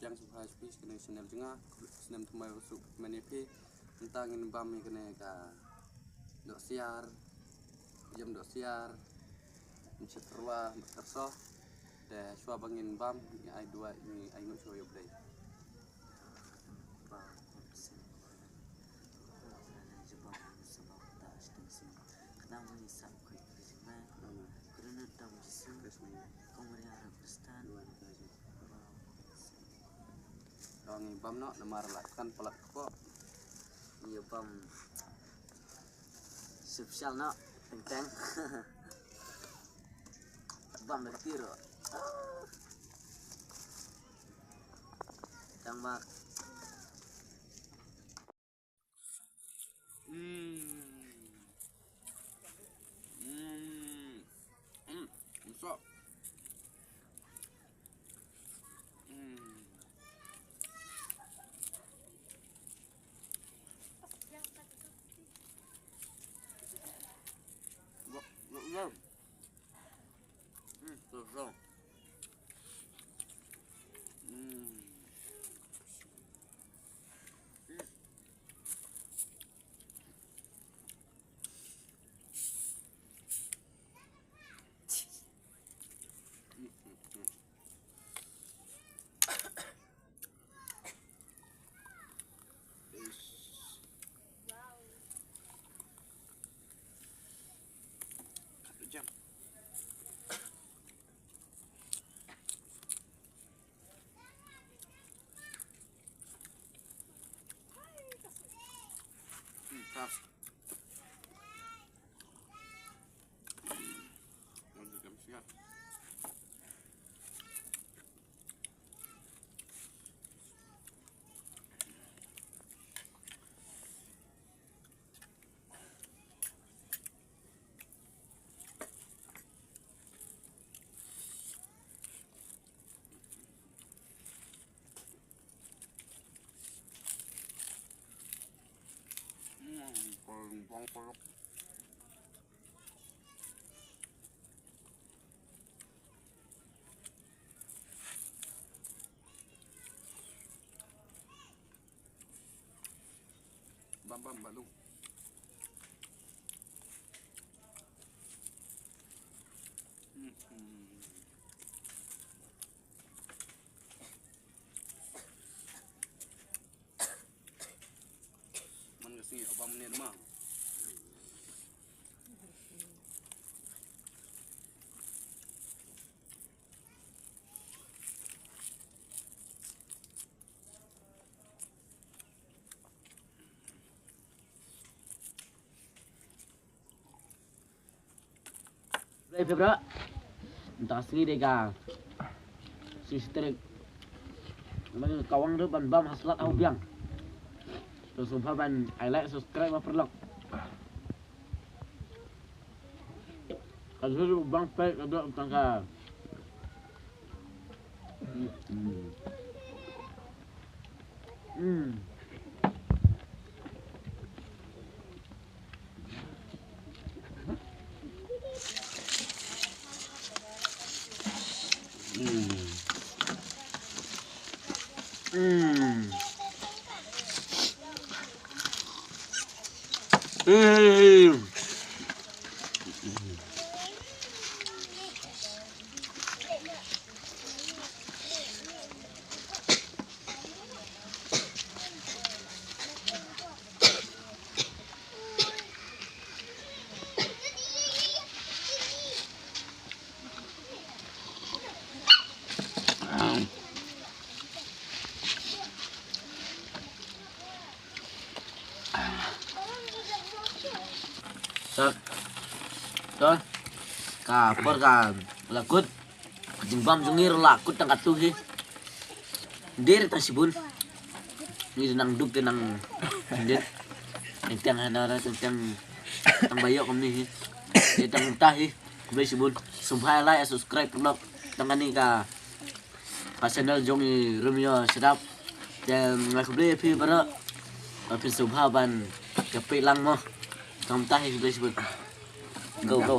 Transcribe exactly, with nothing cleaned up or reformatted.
Tang sngewbha ïa phi sha kane ka channel jong nga, snem thymmai ruh suk mane phi. Mynta ngin bam ïa kane ka dohsiar, ïem dohsiar, mshit tyrwa, mshit tyrso. Te shuwa ba ngin bam, ngi ai duwai, ngi ai nguh shuwa ïa U Blei. Ngi bam noh namar la kan palat ko. Ngi bam special noh, teng teng. Bam da kti ruh. Tang bak. Hmm. Hmm. Hmm. Masuk. Hmm. Ba, ba, ba. Hmm, so, so. Hmm. Hmm. Bam, bam, bam, lu. Hmm, hmm. Man ka sngi bam ne ma. Blei phi bro. Mynta sngi dei ka sngi Shatrik. Ban kawang ruh ban bam ha slap ha u biang. To sngewbha ban ai like, subscribe ba paralok. Ka jhur u bang peit ka dok tang ka. Hmm. Hmm. Hmm. Hmm. Hmm. Sir. Sir. Ka por ka la kut. Ka jingbam jong ngi ruh la kut tang katto hi. Dei tang shibun. Ngi nang duk te nang. Dei. Teng teng hana ra teng teng. Tang ba ïoh kumne hi. Dei tang ta hi. Khublei shibun. Sngewbha like, subscribe, paralok. Tang kane ka Ka channel jong i Romeo Shadap. Te nga khublei ïa phi baroh. Ba phin sngewbha ban ïa peit lang mo. Tang mynta hi khublei shibun. Go, go.